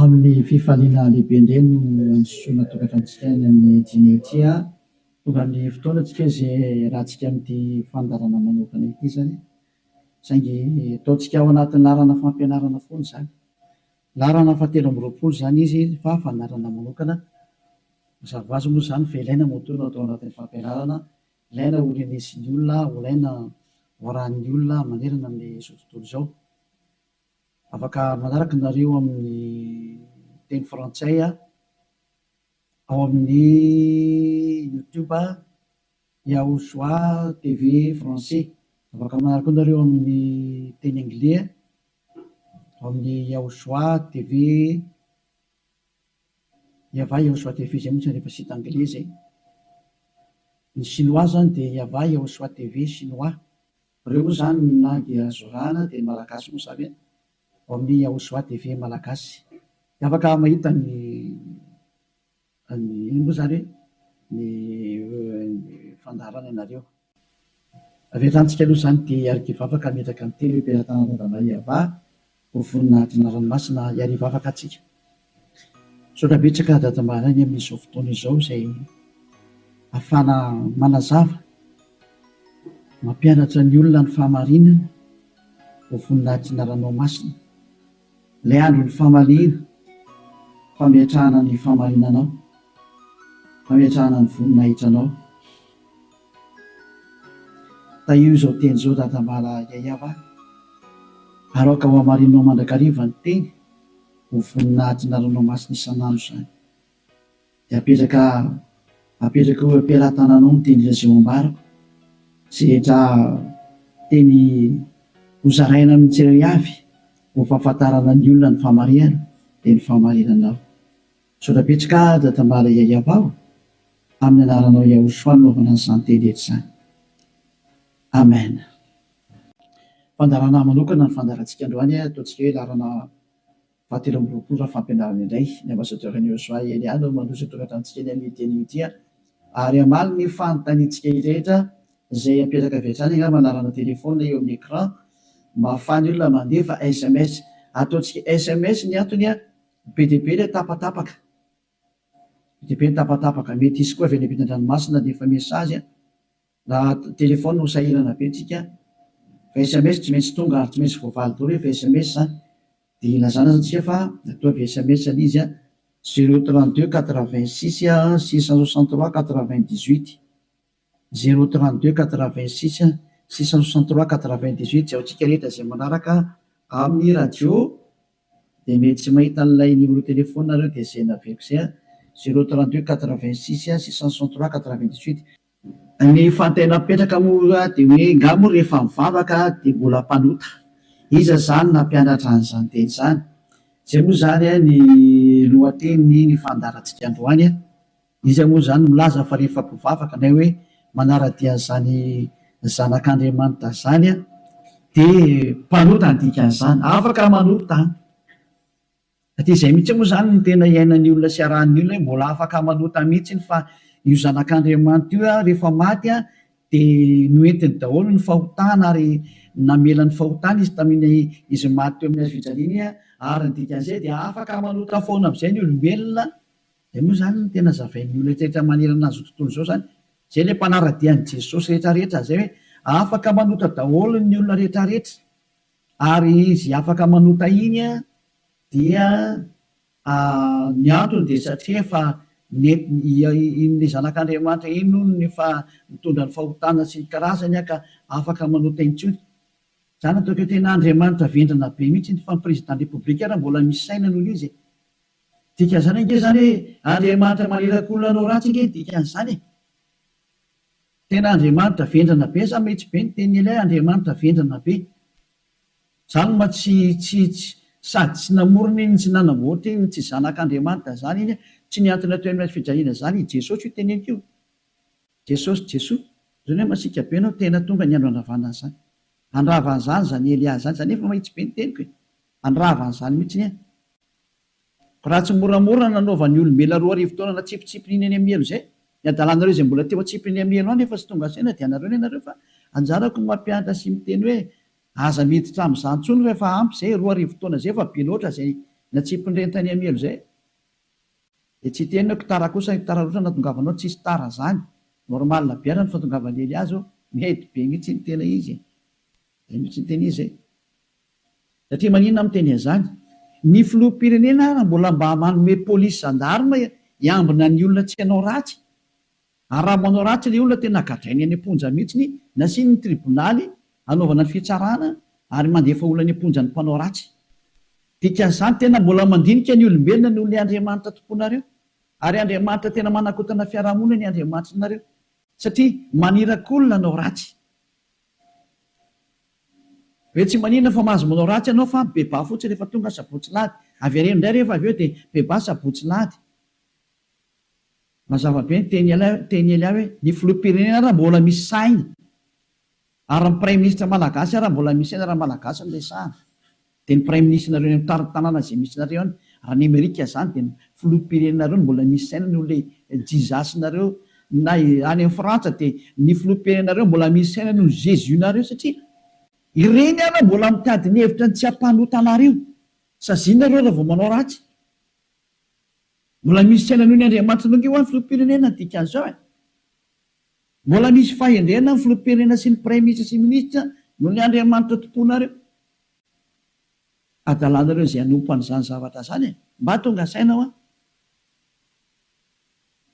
Amin'ny fifaliana lehibe indray no andisoana tokantranontsika any amin'ny dîner ity. Tonga amin'ny fotoana tsika izay iarahantsika amin'ity fandaharana manokana ity izany. Saingy ataontsika ao anatin'ny laharana fampianarana foana izany. Laharana fahatelo amby roapolo izany izy fa fandaharana manokana. Mazava ho azy moa izany fa ilaina moa toa no atao anatin'ny fampianarana, ilaina ho renesin'ny olona, ho ilaina ho arahin'ny olona manerana amin'izao tontolo izao. Afaka manaraka nareo amin'ny teny frantsay ao amin'ny YouTube Yahushua TV français. Afaka manaraka koa nareo amin'ny teny anglais ao amin'ny Yahushua TV Yahvah Yahushua TV izay mihitsy rehefa site anglais izay. Ny chinois zany dia Yahvah Yahushua TV chinois. Ireo moa izany ny langue azo arahana dia ny malagasy moa izany ao amin'ny Yahushua TV malagasy. Dia afaka mahita ny ny inona moa izany hoe ny fandaharana ianareo. Avy hatrany tsika aloha izany dia hiaraka hivavaka hametraka ny teny eo am-pelatanana Yahvah ho voninahitry ny anarany masina hiary hivavaka antsika. Misaotra betsaka Dada Maraina amin'izao fotoana izao izay ahafahana manazava, mampianatra ny olona ny fahamarinana ho voninahitry ny anaranao masina. Ilay andron'ny famaliana, fametrahana ny fahamarinanao, fametrahana ny voninahitranao. Tahio izao teny izao Dadamala Yayava ary aoka ho hamarinao mandrakariva ny teny ho voninahitry ny anaranao masina isan'andro izany. Dia apetraka apetraka eo am-pelatananao ny teny izay ho ambarako sy rehetra teny ho zaraina amin'ny tsirairay avy ho fahafantarana ny olona ny fahamarihana dia ny fahamarinanao. Misaotra betsaka Dadambala Yayava o! Amin'ny anaranao Yahushua no anaovana an'izany teny rehetra izany. Amen. Fandaharana manokana ny fandaharantsika androany, ataontsika hoe laharana fahatelo amby roapolo raha fampianarana indray. Ny Ambassadeur an'i Yahushua Elia no mandroso eto an-tranontsika eny amin'ity anio ity ary hamaly ny fanontaniantsika rehetra izay apetraka avy hatrany angamba laharana téléphone eo amin'ny écran mba ahafahan'ny olona mandefa sms. Ataontsika sms ny antony be dia be ilay tapatapaka. Be dia be ny tapatapaka. Mety hisy koa avy any ampitan-dranomasina handefa message. Raha téléphone ho sahirana be tsika. Fa sms tsy maintsy tonga ary tsy maintsy voavaly daholo rehefa sms zany. Dia ilazana zany tsika fa ataovy sms ilay izy an, zéro 32 86 663 98. Zéro 32 86 663 98 izay ho antsika rehetra izay manaraka amin'ny radio. Dia mety tsy mahita an'ilay numéro téléphone nareo dia izay naveriko izay an, zéro 32 86 663 98. Ny fanontaniana mipetraka moa dia hoe nga moa rehefa mivavaka dia mbola mpanota? Iza izany nampianatra an'izany teny izany? Izay moa izany ny lohatenin'ny ny fandaharantsika androany an. Iza moa izany milaza fa rehefa mpivavaka na hoe manara-dia an'izany zanak'Andriamanitra izany dia mpanota ny dikan'izany? Afaka manota an! Satria izay mihitsy moa izany no tena iainan'ny olona sy arahan'ny olona hoe mbola afaka manota mihitsy fa io zanak'Andriamanitra io rehefa maty dia noentiny daholo ny fahotana ary namela ny fahotana izy tamin'iny izy maty teo amin'ny hazo fijaliana iny ary ny dikan'izay dia afaka manota foana amin'izay ny olombelona. Izay moa izany no tena zavain'ny olona rehetra manerana an'izao tontolo izao izany. Izay ilay mpanara-dia an'i Jesosy rehetra rehetra izay hoe afaka manota daholo ny olona rehetra rehetra. Ary izy afaka manota iny dia ny antony dia satria efa iny zanak'Andriamanitra iny hono efa nitondra ny fahotana sy ny karazany ka afaka manota intsony. Zany ataoko hoe tena Andriamanitra vendrana be mihitsy fa ny président république ary mbola misy saina noho izy e. Dikan'izany ange zany hoe Andriamanitra maniraka olona hanao ratsy ange ny dikan'izany e. Tena Andriamanitra vendrana be za mihitsy be ny tenin'i Elia Andriamanitra vendrana be. Zany ma tsy tsy tsy sady tsy namorona iny tsy nanamboatra iny tsy zanak'Andriamanitra zany iny tsy nihantona teo amin'ny hazo fijaliana zany i Jesosy io teneniko io. Jesosy Jesoa zany hoe masiaka be anao tena tonga ny andro handravana an'izany. Handrava an'izany zany Elia zany zany efa mahitsy be ny teniko e. Handrava an'izany mihitsy ny Raha tsy moramora nanaovan'ny olombelona 2000 taona natsipitsipiny eny amin'ny helo izay, ny adalanareo izay mbola teo atsipiny amin'ny helo any efa tsy tonga saina dia anareo ny anareo fa anjarako ny mampianatra sy miteny hoe aza miditra amin'izany intsony fa efa ampy izay, 2000 taona izay efa be loatra izay. Natsipin'ireny tany amin'ny helo izay. Dia tsy hiteny aho tara kosa tara loatra nahatongavanao tsisy tara zany, normal be ara ny fahatongavan'i Elia zao, mety be mihitsy ny tena izy e! Zay mihitsy ny tena izy e! Satria maninona aho miteny an'izany? Ny filoham-pirenena ara mbola mba manome polisy gendarme hiambina ny olona tsy hanao ratsy, Ary raha manao ratsy ilay olona tena gadrainy any am-ponja mihitsiny, nasiany ny tribonaly hanaovana ny fitsarana ary mandefa olona any am-ponja ny mpanao ratsy. Dikan'izany tena mbola mandinika ny olombelona noho ilay Andriamanitra tomponareo. Ary Andriamanitra tena manakotana fiarahamonina ny Andriamanitrinareo. Satria maniraka olona hanao ratsy. Hoe tsy maninona fa mahazo manao ratsy ianao fa mibebaha fotsiny rehefa tonga sabotsy lahady. Avereno indray rehefa avy eo dia mibebaha sabotsy lahady. Mazava be ny teny teny Elia hoe ny filoham-pirenena ara mbola misy saina ary ny praiminisitra malagasy ara mbola misy saina raha malagasy no resahana dia ny praiminisitrinareo any amin'ny tanàna izay misy nareo any raha ny amerika izany dia ny filoham-pirenenareo no mbola misy saina noho ilay Jesus nareo na any amin'ny frantsa dia ny filoham-pirenenareo mbola misy saina noho ny Jesus nareo satria ireny ara mbola mitady ny hevitra ny tsy hampanota anareo saziana nareo raha vao manao ratsy. Mbola misy saina noho ny Andriamanitra ange hoa ny filoham-pirenena ny dikan'izao e! Mbola misy fahendrena ny filoham-pirenena sy ny praiminisitra sy minisitra noho ny Andriamanitra tomponareo. Adalanareo izay hanompo an'izany zavatra izany e! Mba tonga saina hoa.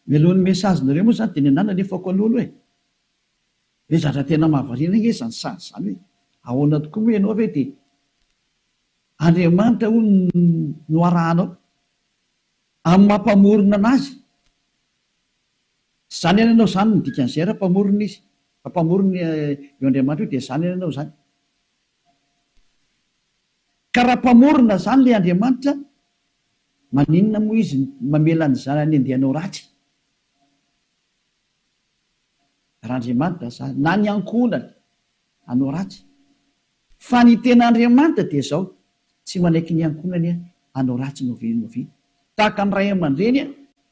Mialohan'ny message-nareo moa izany dia ny anah nalefako aloha aloha e! Hoe zatra tena mahavariana ange izany sary izany hoe ahoana tokoa moa ianao ve dia Andriamanitra hono no arahanao? Amin'ny maha mpamorona anazy. Tsy zany anie anao zany no dikan'izay raha mpamorona izy. Fa mpamorona io Andriamanitra io dia zany anie anao zany. Ka raha mpamorona zany le Andriamanitra, maninona moa izy mamela ny zanany andeha hanao ratsy? Raha Andriamanitra zany, na ny ankohonany hanao ratsy. Fa ny tena Andriamanitra dia izao, tsy manaiky ny ankohonany hanao ratsy na oviana na oviana. Tahaka ny ray aman-dreny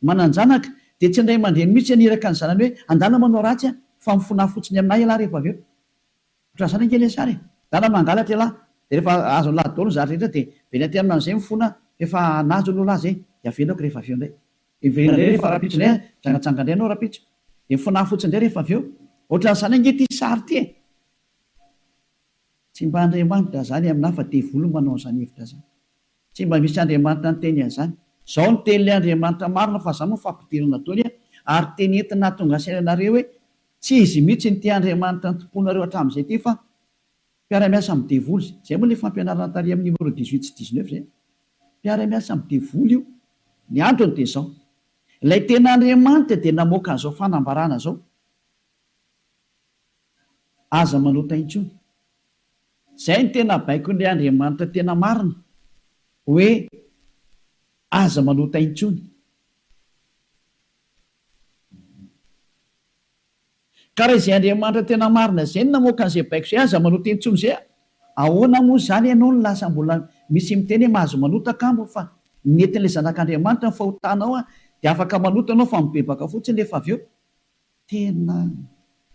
manan-janaka, dia tsy ny ray aman-dreny mihitsy haniraka ny zanany hoe, andana manao ratsy fa mifonaha fotsiny aminà ialahy rehefa avy eo. Ohatran'izany ange ilay sary e! Ndana mangalatra ialahy, dia rehefa azon'ilahy daholo ny zavatra rehetra dia verina aty aminy amin'izay mifona fa efa nahazo aloha lahy izay, dia avelako rehefa avy eo indray. Dia miverina indray rehefa rahampitso indray an, mijangajanga indray ianao rahampitso. Dia mifonaha fotsiny indray rehefa avy eo. Ohatran'izany ange ity sary ity e! Tsy mba Andriamanitra izany aminà fa devoly no manao an'izany hevitra izany. Tsy mba misy Andriamanitra niteny an'izany. Izao no tenin'ilay Andriamanitra marina fa izany moa fampidirana daholo an, ary teny entina hahatonga saina anareo hoe tsy izy mihitsy ity Andriamanitra nitompoanareo hatramin'izay ity fa mpiara-miasa amin'ny devoly. Izay moa ilay fampianarana tary amin'ny numéro 18 sy 19 izay. Mpiara-miasa amin'ny devoly io. Ny antony dia izao, ilay tena Andriamanitra dia namoaka an'izao fanambarana izao. Aza manota intsony. Izay no tena baikon'ilay Andriamanitra tena marina, hoe aza manota intsony. Ka raha izay Andriamanitra tena marina izay no namoaka an'izay baiko izay, aza manota intsony izay, ahoana moa izany ianao no lasa mbola misy miteny hoe mahazo manota kamo fa nentin'ilay Zanak'Andriamanitra ny fahotanao dia afaka manota ianao fa mibebaka fotsiny rehefa avy eo. Tena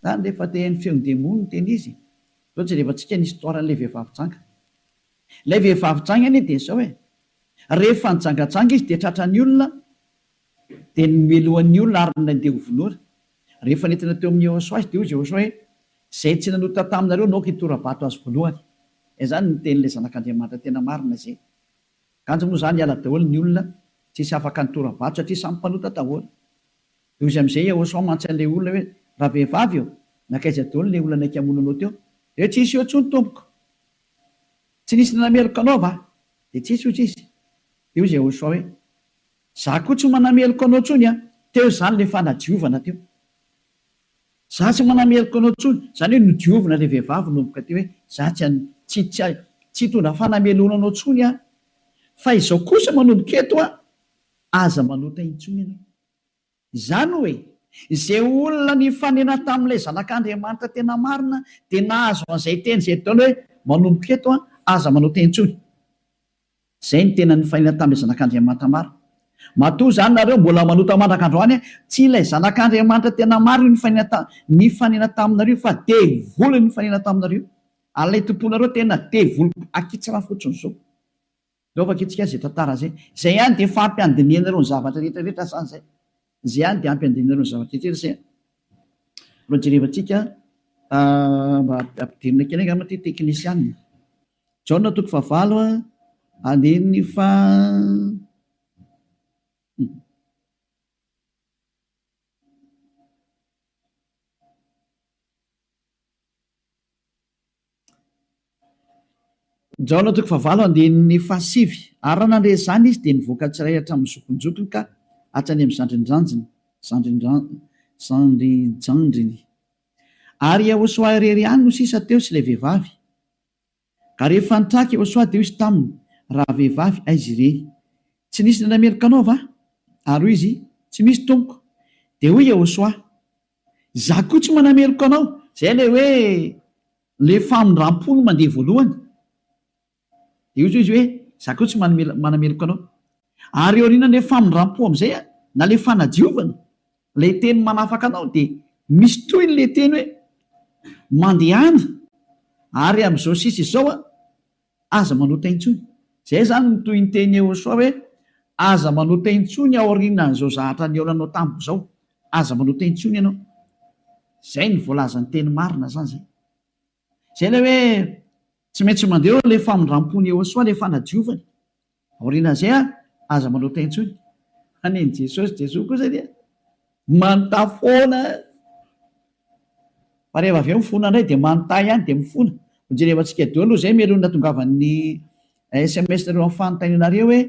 zany rehefa te haino feon-demony ny tena izy e! Zao jerevantsika ny histoire an'ilay vehivavy janga. Ilay vehivavy janga anie dia zao e! Rehefa nijangajanga izy dia tratran'ny olona dia nomelohan'ny olona ary nandeha ho vonoina. Rehefa nentina teo amin'i Yehosua izy dia hoy Yehosua hoe, Izay tsy nanota taminareo no aoka hitora-bato azy voalohany. Izany no tenin'ilay Zanak'Andriamanitra tena marina izay. Kanjo moa izany hiala daholo ny olona, tsisy afaka nitora-bato satria samy mpanota daholo. Dia hoy izy amin'izay Yehosua mantsy an'ilay olona hoe, Ravehivavy ô, nankaiza daholo ilay olona naika hamono anao teo? Dia hoe, Tsisy eo intsony, tompoko. Tsy nisy nanameloka anao va? Dia tsisy, hoy izy. Dia hoy Yehosua hoe, Izaho koa tsy manameloka anao intsony an! Teo izany ilay fanadiovana teo. Izaho tsy manameloka anao intsony. Izany hoe nodiovina ilay vehivavy nanomboka teo hoe, Izaho tsy tsy tsy tsy hitondra fanamelohana anao intsony aho. Fa izao kosa manomboka eto an, aza manota intsony ianao. Izany hoe, izay olona nifanena tamin'ilay Zanak'Andriamanitra tena marina dia nahazo an'izay teny izay daholo hoe, manomboka eto an, aza manota intsony. Izay no tena nifanena tamin'ilay Zanak'Andriamanitra marina. Matoa izany nareo mbola manota mandraka androany, tsy ilay Zanak'Andriamanitra tena marina io nifanena ta, nifanena taminareo fa devoly no nifanena taminareo. Ary ilay tomponareo tena devoly akitsirano fotsiny izao. Ndao vakintsika izay tantara izay. Izay ihany dia efa ampy handinihanareo ny zavatra rehetra rehetra izany izay. Izay ihany dia ampy handinihanareo ny zavatra rehetra rehetra izay. Mbola jerevantsika mba ampidirina kely angamba ity teknisianina. Jaona toko fahavalo andininy faha. Jaona toko fahavalo andininy fahasivy, Ary raha nandre izany izy, dia nivoaka tsirairay hatramin'ny zokinjokiny ka hatrany amin'ny zandrinjanjiny, zandrinjandriny. Ary Iehôsoa irery ihany no sisa teo sy ilay vehivavy. Ka rehefa nitraka Iehôsoa, dia hoy izy taminy, Ravehivavy, aiza ireny? Tsy nisy nanameloka anao va? Ary hoy izy, Tsy misy, tompoko. Dia hoy Iehôsoa, Izaho koa tsy manameloka anao. Izay ilay hoe ilay famindram-po no mandeha voalohany. Dia hoy izy hoe, Izaho koa tsy manameloka anao. Ary aorianan'ilay famindram-po amin'izay, na ilay fanadiovana, ilay teny manafaka anao, dia misy tohiny ilay teny hoe, Mandehana, ary amin'izao sisa izao, Aza manota intsony. Zay zany ny tohinteny Yehosua hoe aza manota intsony aorianan'izao zahatra nihaonanao tamiko zao. Aza manota intsony ianao. Zay ny voalazan'ny teny marina zany zay. Zay ilay hoe tsy maintsy mandeha eo ilay famindrampon'i Yehosua, ilay fanadiovany. Aorianan'izay an, aza manota intsony. Fa nen'i Jesosy, Jesoa kosa dia manontà foana. Fa rehefa avy eo mifona indray dia manontà ihany dia mifona. Hojerevantsika daholo aloha izay mialoha ny nahatongavan'ny sms nareo amin'ny fanontanianareo hoe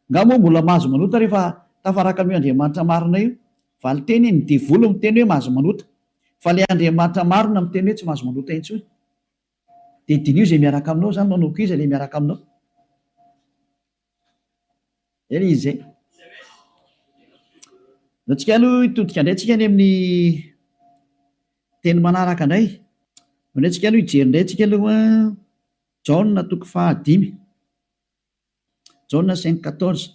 nga moa mbola mahazo manota rehefa tafaraka amin'io Andriamanitra marina io? Valinteny, ny devoly miteny hoe mahazo manota. Fa ilay Andriamanitra marina miteny hoe tsy mahazo manota intsony. Dia diniho izay miaraka aminao izany, manao koa iza ilay miaraka aminao. Zay ilay izy zay. Ndao tsika aloha hitodika indray tsika any amin'ny teny manaraka indray. Ndao indray tsika aloha hijery indray tsika aloha Jaona toko fahadimy. Jaona cinq quatorze.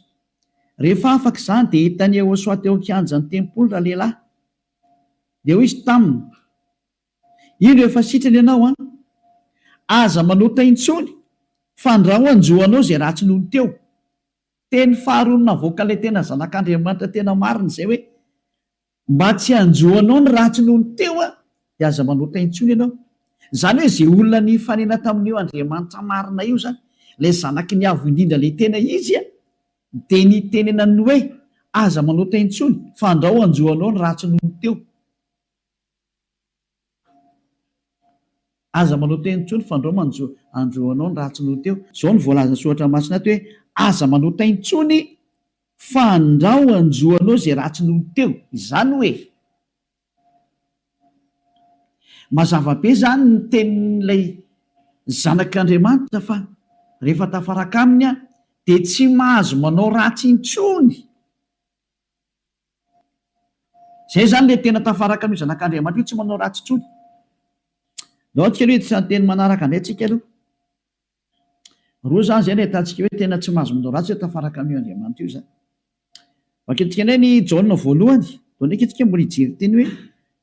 Rehefa afaka izany dia hitan'i Yehosua teo an-kianjan'ny tempoly ralehilahy. Dia hoy izy taminy, Indro efa sitrana ianao an! Aza manota intsony fandrao hanjo anao izay ratsy nony teo. Teny faharoa navoakan'ilay tena zanak'Andriamanitra tena marina izay hoe, mba tsy hanjo anao ny ratsy nony teo an, dia aza manota intsony ianao. Izany hoe izay olona nifanena tamin'io Andriamanitra marina io izany, ilay zanaky ny Avo Indrindra ilay tena izy an, dia nitenenany hoe, aza manota intsony fandrao hanjo anao ny ratsy nony teo. Aza manao teny intsony fandrao manjo andro anao ny ratsy noho teo. Zao no voalazan'ny soratra masina ato hoe aza manota intsony fandrao anjo anao izay ratsy noho teo. Izany hoe mazava be izany ny tenin'ilay zanak'Andriamanitra fa rehefa tafaraka aminy aho dia tsy mahazo manao ratsy intsony. Zay zany le tena tafaraka amin'io zanak'Andriamanitra io tsy manao ratsy intsony. Ndao antsika aloha hiditra ny teny manaraka indray tsika aloha. Roa zany zay no ahitantsika hoe tena tsy mahazo manao ratsy hoe tafaraka amin'io Andriamanitra io zany. Vakintsika indray ny Jaona voalohany. Ndao ndraiky tsika mbola hijery teny hoe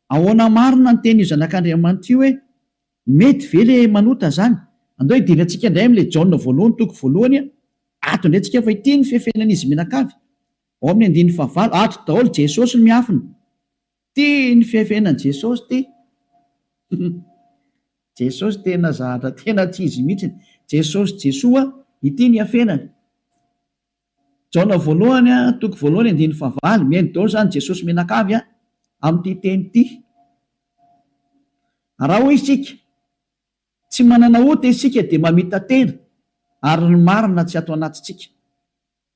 ahoana marina ny tenin'io zanak'Andriamanitra io hoe mety ve le manota zany? Andao hidirantsika indray amin'ilay Jaona voalohany toko voalohany ato indray tsika fa ity ny fefenan'izy mianakavy. Ao amin'ny andininy fahavalo, ato daholo Jesosy no miafina. Ty ny fiafiainan'i Jesosy ty. Jesosy tena zahatra tena tsy izy mihitsiny. Jesosy Jesoa, ity ny iafenany. Jaona voalohany toko voalohany andininy fahavalo, mihaino daholo izany Jesosy mianakavy amin'ity teny ity. Raha hoy isika, tsy manana ota isika dia mamita-tena ary ny marina tsy ato anatintsika.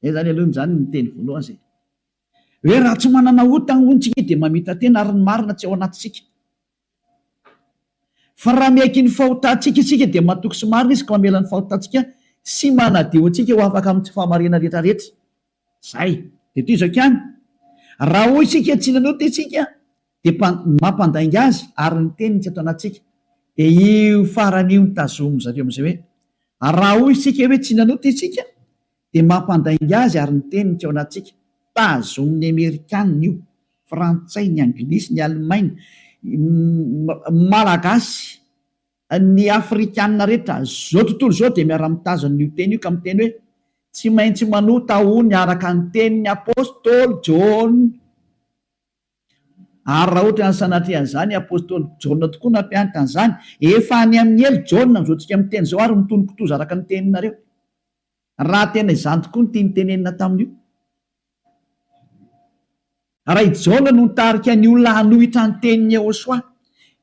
Zay zany aloha zany ny teny voalohany zay. Hoe raha tsy manana ota hono tsika dia mamita-tena ary ny marina tsy ao anatintsika. Fa raha miaiky ny fahotantsika isika dia matoky sy marina izy ka mamela ny fahotantsika sy manadio antsika ho afaka amin'ny tsy fahamarinana rehetra rehetra. Zay. Dia toy izao ihany. Raha hoy isika tsy nanota isika dia mampandainga azy ary ny teniny tsy ato anatintsika. Dia io farany io no tazomin-dry zareo amin'izay hoe raha hoy isika hoe tsy nanota isika dia mampandainga azy ary ny teniny tsy ao anatintsika. Tazomin'ny Amerikanina io, Frantsay, ny Anglisy, ny Alemaina, Malagasy, ny Afrikanina rehetra, zao tontolo izao dia miara-mitazona io teny io ka miteny hoe. Tsy maintsy manota hono araka ny tenin'ny apostoly Jaona. Ary raha ohatra ny sanatria an'izany, apostoly Jaona tokoa nampianatra an'izany. Efa any amin'ny helo Jaona amin'izao tsika miteny izao ary mitono kitoza araka ny teninareo. Raha tena izany tokoa no tiany tenenina tamin'io. Raha i Jaona no nitarika ny olona hanohitra ny tenin'i Yehosua,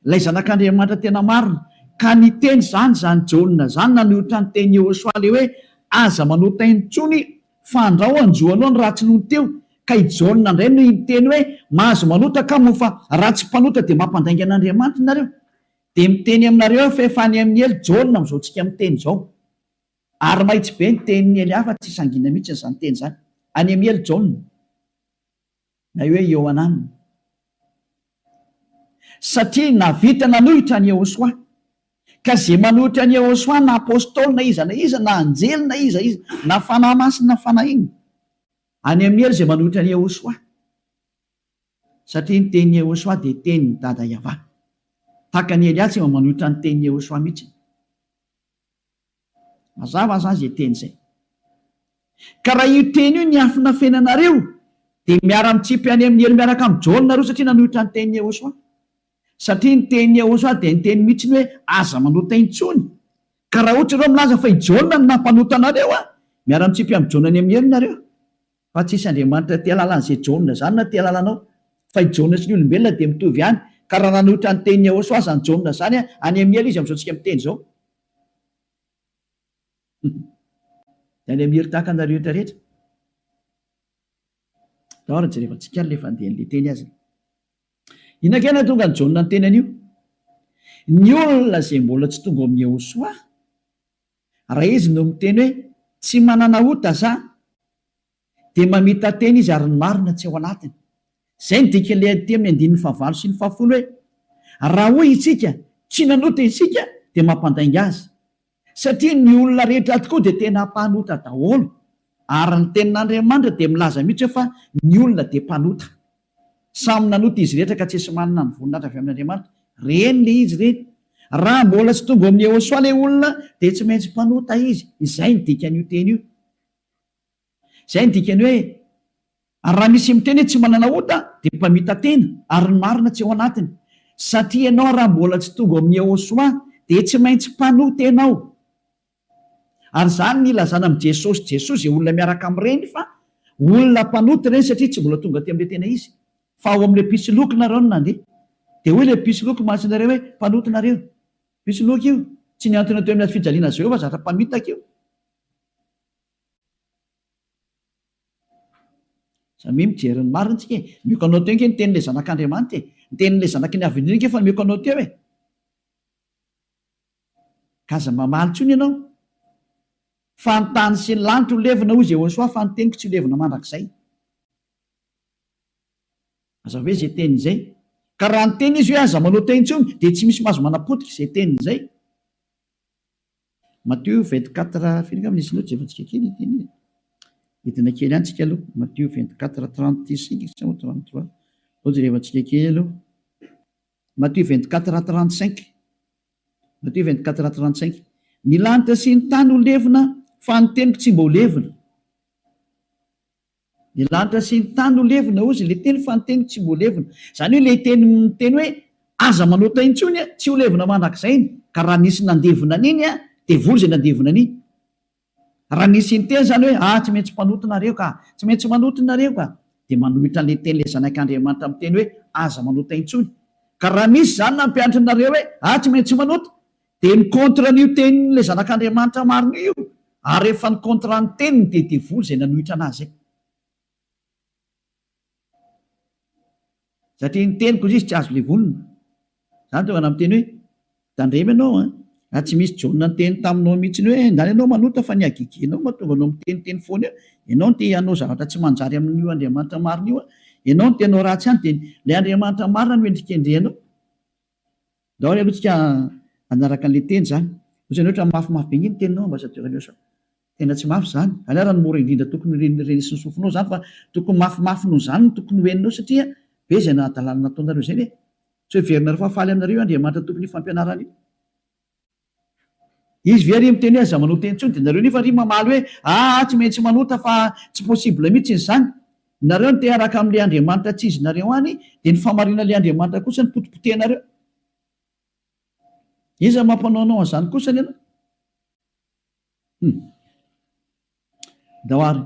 ilay Zanak'Andriamanitra tena marina, ka niteny izany izany Jaona izany nanohitra ny tenin'i Yehosua ilay hoe aza manota intsony fa andrao hanjo anao ny ratsy nony teo, ka i Jaona indray no niteny hoe mahazo manota ka moa fa raha tsy mpanota dia mampandainga an'Andriamanitra nareo. Dia miteny aminareo aho fa efa any amin'ny helo Jaona amin'izao tsika miteny izao. Ary mahitsy be ny tenin'i Elia fa tsy sangiana mihitsy izany teny izany. Any amin'ny helo Jaona. Na hoe Iohanana. Satria nahavita nanohitra an'i Yehosua. Ka izay manohitra an'i Yehosua na apostoly na iza na iza, na anjely na iza iza, na fanahy masina na fanahy inona. Any amin'ny helo izay manohitra an'i Yehosua. Satria ny tenin'i Yehosua dia tenin'i Dada Yavah. Tahaka an'i Elia tsy mba manohitra ny tenin'i Yehosua mihitsy. Mazava izany izay teny izay. Ka raha io teny io niafinafenanareo, dia miara-mitsipy any amin'ny helo miaraka amin'i Jaona nareo satria nanohitra ny tenin'i Yehosua. Satria ny tenin'i Yehosua dia niteny mihitsy ny hoe aza manota intsony. Ka raha ohatra ireo milaza fa i Jaona no nampanota anareo, miara-mitsipy amin'i Jaona any amin'ny helo nareo. Fa tsisy Andriamanitra te halala an'izay Jaona izany na te halala anao. Fa i Jaona sy ny olombelona dia mitovy ihany. Ka raha nanohitra ny tenin'i Yehosua izany Jaona izany, any amin'ny helo izy amin'izao tsika miteny izao. Dia any amin'ny helo tahaka anareo rehetra rehetra. Ndao ary jerevantsika ary ilay fandehan'ilay teny aza. Inona kay nahatonga an'i Jaona niteny an'io? Ny olona izay mbola tsy tonga ao amin'i Yehosua, Raha izy no miteny hoe tsy manana ota za dia mamita-tena izy ary ny marina tsy ao anatiny. Izay no dikan'ilay aty amin'ny andininy fahavalo sy ny fahafolo hoe raha hoy isika tsy nanota isika dia mampandainga azy. Satria ny olona rehetra tokoa dia tena mpanota daholo ary ny tenin'Andriamanitra dia milaza mihitsy hoe fa ny olona dia mpanota. Samy nanota izy rehetra ka tsisy manana ny voninahitra avy amin'Andriamanitra. Reny le izy reny. Raha mbola tsy tonga ao amin'i Yehosua le olona dia tsy maintsy mpanota izy. Izay ny dikan'io teny io. Izay ny dikany hoe ary raha misy miteny hoe tsy manana ota dia mpamita-tena ary ny marina tsy ao anatiny. Satria ianao raha mbola tsy tonga ao amin'i Yehosua dia tsy maintsy mpanota ianao. Ary izany no ilazana amin'i Jesosy Jesoa izay olona miaraka amin'ireny fa olona mpanota ireny satria tsy mbola tonga aty amin'ilay tena izy fa ao amin'ilay mpisoloky nareo no nandeha. Dia hoy ilay mpisoloky mantsy nareo hoe mpanota nareo. Mpisoloky io. Tsy nihantona teo amin'ny hazo fijaliana azy ireo fa zatra mpamitaka io. Samia mijery ny marina tsika e. Omeko anao teo ange ny tenin'ilay zanak'Andriamanitra e. Ny tenin'ilay zanaky ny Avo Indrindra ange efa nomeko anao teo e. Ka aza mamaly intsony ianao. Fa ny tany sy ny lanitra ho levona, hoy Jehosoa, fa ny teniko tsy ho levona mandrakizay. Aza hoe izay teniny izay. Ka raha niteny izy hoe aza manota intsony, dia tsy misy mahazo manapotika izay teniny izay. Matio 24, firy angamba nisy loatra jerevantsika kely ity anie. Hidina kely ihany tsika aloha. Matio 24, 35 sa 33. Aleo jerevantsika kely aloha. Matio 24 à 35 Matio 24 à 35 Ny lanitra sy ny tany ho levona, fa ny teniko tsy mba ho levona. Ny lanitra sy ny tany ho levona, hozy ilay teny, fa ny teniko tsy mba ho levona. Izany hoe ilay teny miteny hoe aza manota intsony, tsy ho levona mandrakizay iny. Ka raha nisy nandevona an'iny, devoly izay nandevona an'iny. Raha nisy niteny izany hoe, ah, tsy maintsy mpanota nareo ka, tsy maintsy manota nareo ka, dia manohitra an'ilay tenin'ilay Zanak'Andriamanitra miteny hoe, aza manota intsony. Ka raha misy izany nampianatra anareo hoe, ah, tsy maintsy manota, dia mi-contre an'io tenin'ilay Zanak'Andriamanitra marina io io, ary rehefa ni-contre ny teniny dia devoly izay nanohitra an'azy izay. Satria ny teniko izy tsy azo levonina. Zany tonga na miteny hoe tandremo ianao an, raha tsy misy Jaona niteny taminao mihitsy hoe ndany ianao manota fa ny hagegenao mahatonga anao miteniteny foana eo, ianao no te hanao zavatra tsy manjary amin'io Andriamanitra marina io an, ianao no te hanao ratsy any dia ilay Andriamanitra marina no endrikendrehanao. Ndao ary aloha tsika hanaraka an'ilay teny zany. Ohatrany ohatra mafimafy be nge ny teninao ambassadeur Eliosa. Tena tsy mafy izany. Any ary ny mora indrindra tokony ho renesin'ny sofinao izany fa tokony mafimafy noho izany no tokony ho henonao satria be izay hadalana nataonareo izay ve? Tsy heverinareo fa faly aminareo io Andriamanitra tompon'io fampianarana io? Izy ve ary miteny hoe aza manota intsony dia nareo nefa ary mamaly hoe aa tsy maintsy manota fa tsy possible mihitsy izany. Nareo no te hiaraka amin'ilay Andriamanitra tsy izy nareo any dia ny fahamarinan'ilay Andriamanitra kosa no potipotehinareo. Iza mampanao anao an'izany kosa anie anao? Hum. Ndao ary.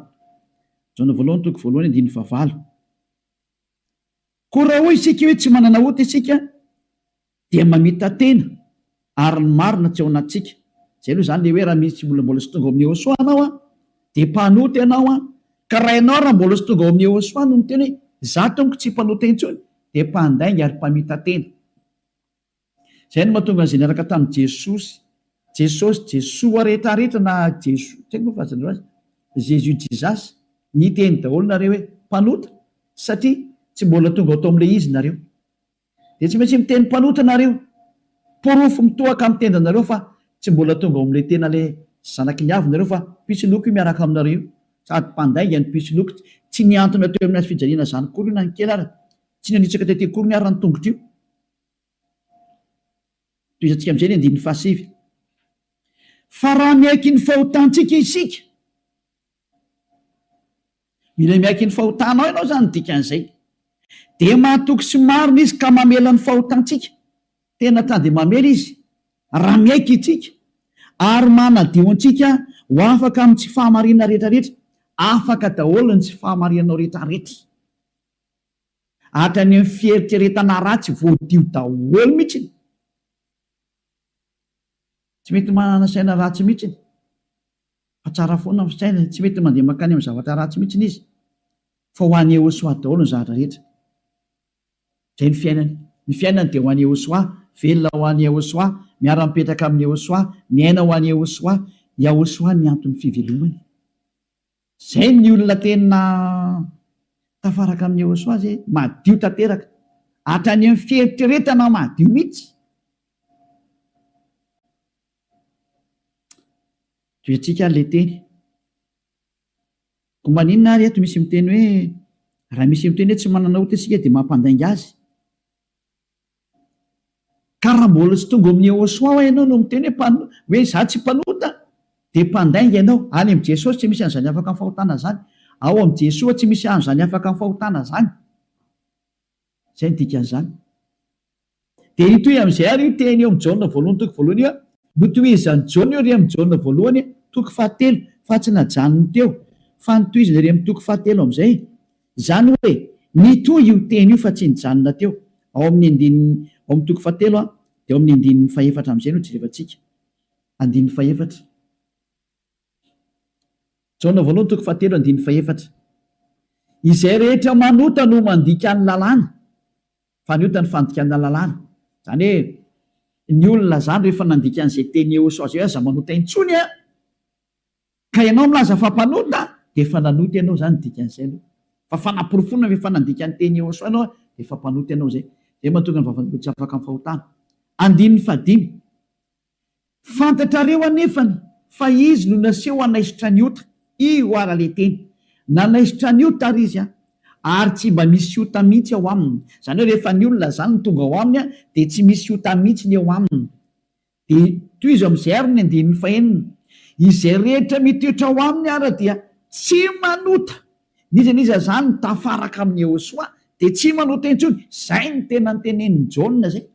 Jaona voalohany toko voalohany andininy fahavalo. Koa raha hoy isika hoe tsy manana ota isika dia mamita-tena ary ny marina tsy ao anatintsika. Izay aloha izany ilay hoe raha misy olona mbola tsy tonga ao amin'i Yehosua ianao an, dia mpanota ianao an, ka raha ianao raha mbola tsy tonga ao amin'i Yehosua no miteny hoe izaho tompoko tsy mpanota intsony dia mpandainga ary mpamita-tena. Izay no mahatonga an'izay niaraka tamin'i Jesosy, Jesosy, Jesoa rehetra rehetra na Jeso, tsy haiko moa fahazanareo azy, Jésus Jesus, niteny daholo nareo hoe mpanota satria tsy mbola tonga ao tao amin'ilay izy nareo. Dia tsy maintsy miteny mpanota nareo. Porofo mitohaka amin'ny tendanareo fa tsy mbola tonga ao amin'ilay tena ilay zanaky ny avo nareo fa mpisoloky io miaraka aminareo io. Sady mpandainga ny mpisoloky, tsy nihantona teo amin'ny hazofijaliana izany akory io na ny kely ara, tsy nanitsaka tety akoriny ara ny tongotra io. Tohizantsika amin'izay ny andininy fahasivy. Fa raha miaiky ny fahotantsika isika, mila miaiky ny fahotanao ianao izany ny dikan'izay, dia mahatoky sy marina Izy ka mamela ny fahotantsika. Tena ta dia mamela Izy raha miaiky isika, ary manadio antsika ho afaka amin'ny tsy fahamarinana rehetrarehetra. Afaka daholo ny tsy fahamarinanao rehetrarehetra. Hatrany amin'ny fieritreretana ratsy voadio daholo mihitsiny. Tsy mety manana saina ratsy mihitsiny. Fa tsara foana ny fisainany, tsy mety mandeha mankany amin'ny zavatra ratsy mihitsiny izy. Fa ho an'i Yehosua daholo ny zavatra rehetra. Izay ny fiainany. Ny fiainany dia ho an'i Yehosua, velona ho an'i Yehosua, miara-mipetraka amin'i Yehosua, miaina ho an'i Yehosua. Yahosua ny anton'ny fivelomany. Zay ny olona tena tafaraka amin'i Yehosua zay, madio tanteraka. Hatrany amin'ny fieritreretana madio mihitsy. Tohizintsika ary ilay teny. Koa maninona ary eto misy miteny hoe raha misy miteny hoe tsy manana ota isika dia mampandainga azy. Ka raha mbola tsy tonga ao amin'i Yehosua hoa ianao no miteny hoe mpano, hoe izaho tsy mpanota, dia mpandainga ianao. Any amin'i Jesosy tsy misy an'izany afaka amin'ny fahotana izany. Ao amin'i Jesoa tsy misy an'izany afaka amin'ny fahotana izany. Izay no dikan'izany. Dia hitohy amin'izay ary io teny eo amin'i Jaona voalohany toko voalohany io an. Notohizan'i Jaona io ery amin'i Jaona voalohany toko fahatelo, fa tsy najanony teo, fa notohizany ery amin'ny toko fahatelo amin'izay. Izany hoe, nitohy io teny io fa tsy nijanona teo. Ao amin'ny andininy, ao amin'ny toko fahatelo an, dia ao amin'ny andininy fahefatra amin'izay no jerevantsika. Andininy fahefatra. Jaona voalohany toko fahatelo andininy fahefatra. Izay rehetra manota no mandika ny lalàna, fa ny ota ny fandikana lalàna. Izany hoe, ny olona izany rehefa nandika an'izay teny Yehosua izay hoe aza manota intsony an, Ka ianao milaza fa mpanota dia efa nanota ianao izany dikan'izay aloha. Fa fanaporofoana fa efa nandika ny teny Yehosua ianao dia efa mpanota ianao izay. Izay mahatonga ny vavan'olona tsy afaka amin'ny fahotana. Andininy fahadimy. Fantatrareo anefany fa izy no naseho hanaisotra ny ota. Io ara le teny. Nanaisotra ny ota ary izy an. Ary tsy mba misy ota mihitsy ao aminy. Izany hoe rehefa ny olona izany no tonga ao aminy an dia tsy misy ota mihitsy ny eo aminy. Dia tohizo amin'izay ary ny andininy fahenina, Izay rehetra mitoetra ao aminy ara dia tsy manota. N'iza n'iza izany mitafaraka amin'i Yehosua dia tsy manota intsony. Izay no tena notenenin'i Jaona izay.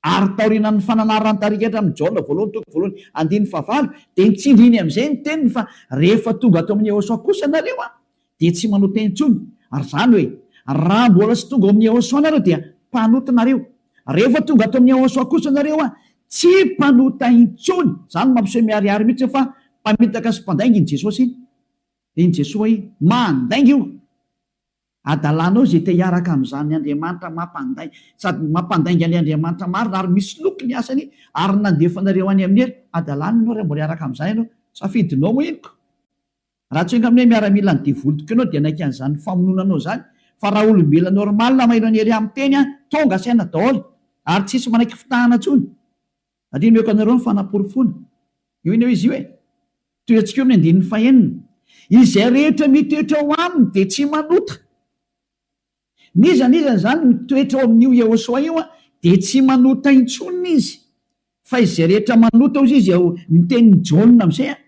Ary taorianan'ny fananaran'ny tarika hatramin'i Jaona voalohany toko voalohany andininy fahavalo dia nitsindriny amin'izay ny teniny fa rehefa tonga ato amin'i Yehosua kosa nareo an, dia tsy manota intsony. Ary izany hoe, raha mbola tsy tonga ao amin'i Yehosua nareo dia mpanota nareo. Rehefa tonga ato amin'i Yehosua kosa nareo an, tsy mpanota intsony. Izany no mampiseho miharihary mihitsy fa mpamitaka sy mpandainga iny Jesosy iny. Iny Jesoa iny. Mandainga io. Adalanao izay te hiaraka amin'izany Andriamanitra mampandainga, sady mampandainga an'ilay Andriamanitra marina ary misoloky ny asany ary nandefa anareo any amin'ny helo. Adalana ianao raha mbola hiaraka amin'izany ianao. Safidinao moa iny ko. Raha tsy enga aminay miaramila ny devoly tokoa ianao dia hanaiky an'izany famonoana anao izany fa raha olombelona normal maheno an'i Elia miteny an, tonga saina daholo ary tsisy manaiky fitahana intsony. Ary omeko anareo ny fanaporofoana. Io anie izy io e. Tohiantsika eo amin'ny andininy fahenina. Izay rehetra mitoetra ao aminy dia tsy manota. N'iza n'iza izany mitoetra ao amin'io Yehosua io dia tsy manota intsony izy. Fa izay rehetra manota hozy izy ao ny tenin'i Jaona amin'izay an,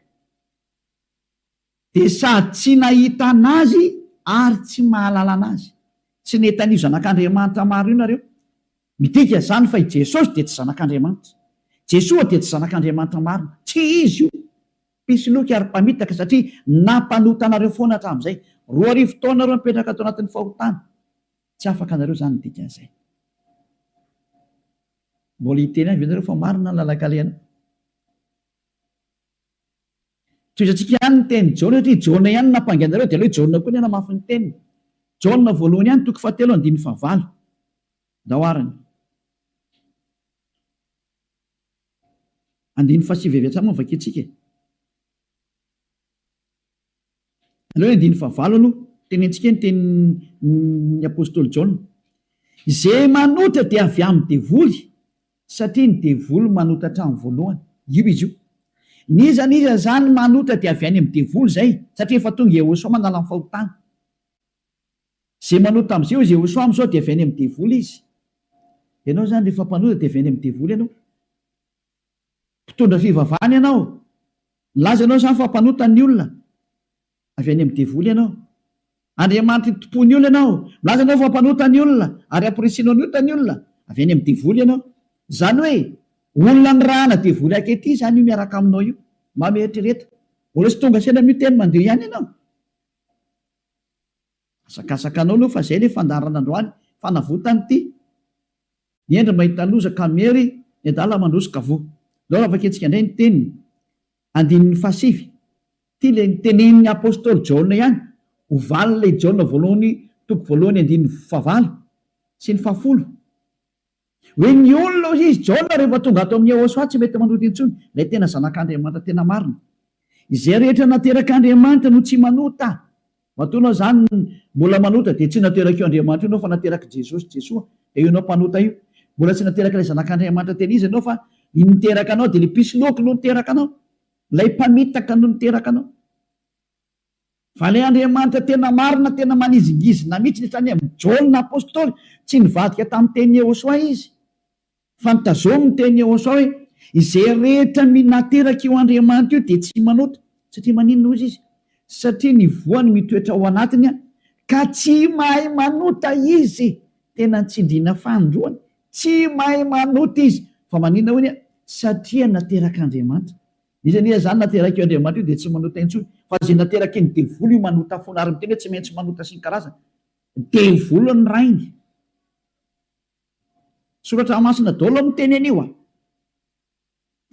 dia sady tsy nahita an'Azy ary tsy mahalala an'Azy. Tsy nahita an'io Zanak'Andriamanitra maro io nareo. Midika izany fa i Jesosy dia tsy Zanak'Andriamanitra. Jesoa dia tsy Zanak'Andriamanitra marina. Tsy Izy io. Mpisoloky ary mpamitaka satria nampanota anareo foana hatramin'izay. 2000 taona nareo nipetraka tao anatin'ny fahotana. Tsy afaka anareo izany ny dikan'izay. Mbola hiteny ihany ve nareo fa marina ny lalan-kalehanao? Tohizantsika ihany ny tenin'i Jaona satria Jaona ihany no nampangy anareo dia aleo i Jaona koa ny hanamafy ny teniny. Jaona voalohany ihany toko fahatelo andininy fahavalo. Ndao arany. Andininy fahasivy avy hatrany moa vakintsika e. Aleo ny andininy fahavalo aloha, tenentsika ny tenin'ny apostoly Jaona. Izay manota dia avy amin'ny devoly, satria ny devoly manota hatramin'ny voalohany. Io izy io. N'iza n'iza izany manota dia avy any amin'ny devoly izay, satria efa tonga Yehosua manala ny fahotana. Izay manota amin'izay hoy Yehosua amin'izao dia avy any amin'ny devoly izy. Ianao izany rehefa mpanota dia avy any amin'ny devoly ianao. Mpitondra fivavahana ianao. Milaza ianao izany fa mpanota ny olona. Avy any amin'ny devoly ianao. Andriamanitry ny tompon'ny olona ianao. Milaza ianao fa mpanota ny olona ary amporisihinao ny ota ny olona. Avy any amin'ny devoly ianao. Izany hoe olona nirahana devoly ankehitriny izany io miaraka aminao io. Mba mieritrereta. Mbola tsy tonga saina amin'io teny mandeha ihany ianao. Asakasaka anao aloha fa zay le fandaharana androany, fanavotana ity. Ny hendry mahita loza ka miery, ny adala mandroso ka voa. Ndao raha vakintsika indray ny teniny, andininy fahasivy. Ity le nitenenin'ny apostoly Jaona ihany, ho valin'ilay Jaona voalohany toko voalohany andininy fahavalo sy ny fahafolo. Hoe ny olona hoy izy, Jaona rehefa tonga ato amin'i Yehosua tsy mety manota intsony, ilay tena zanak'Andriamanitra tena marina. Izay rehetra naterak'Andriamanitra no tsy manota. Matoa ianao izany mbola manota dia tsy naterak'io Andriamanitra io ianao fa naterak'i Jesosy, Jesoa, dia io ianao mpanota io. Mbola tsy naterak'ilay zanak'Andriamanitra tena izy ianao fa ny niteraka anao dia ilay mpisoloky no niteraka anao. Ilay mpamitaka no niteraka anao. Fa ilay Andriamanitra tena marina, tena manizingizina mihitsy ny hatrany amin'i Jaona Apostoly, tsy nivadika tamin'ny tenin'i Yehosua izy, fa notazominy ny tenin'i Yehosua hoe, Izay rehetra nateraka io Andriamanitra io dia tsy manota. Satria maninona hozy izy? Satria ny voany mitoetra ao anatiny ka tsy mahay manota izy. Tena nitsindriana fanindroany, tsy mahay manota izy. Fa maninona hoy ny? Satria naterak'Andriamanitra. Iza anie izany naterak'io Andriamanitra io dia tsy manota intsony fa izay nateraky ny devoly io manota foana ary miteny hoe tsy maintsy manota sy ny karazany. Devoly ny rainy. Soratra masina daholo miteny an'io a.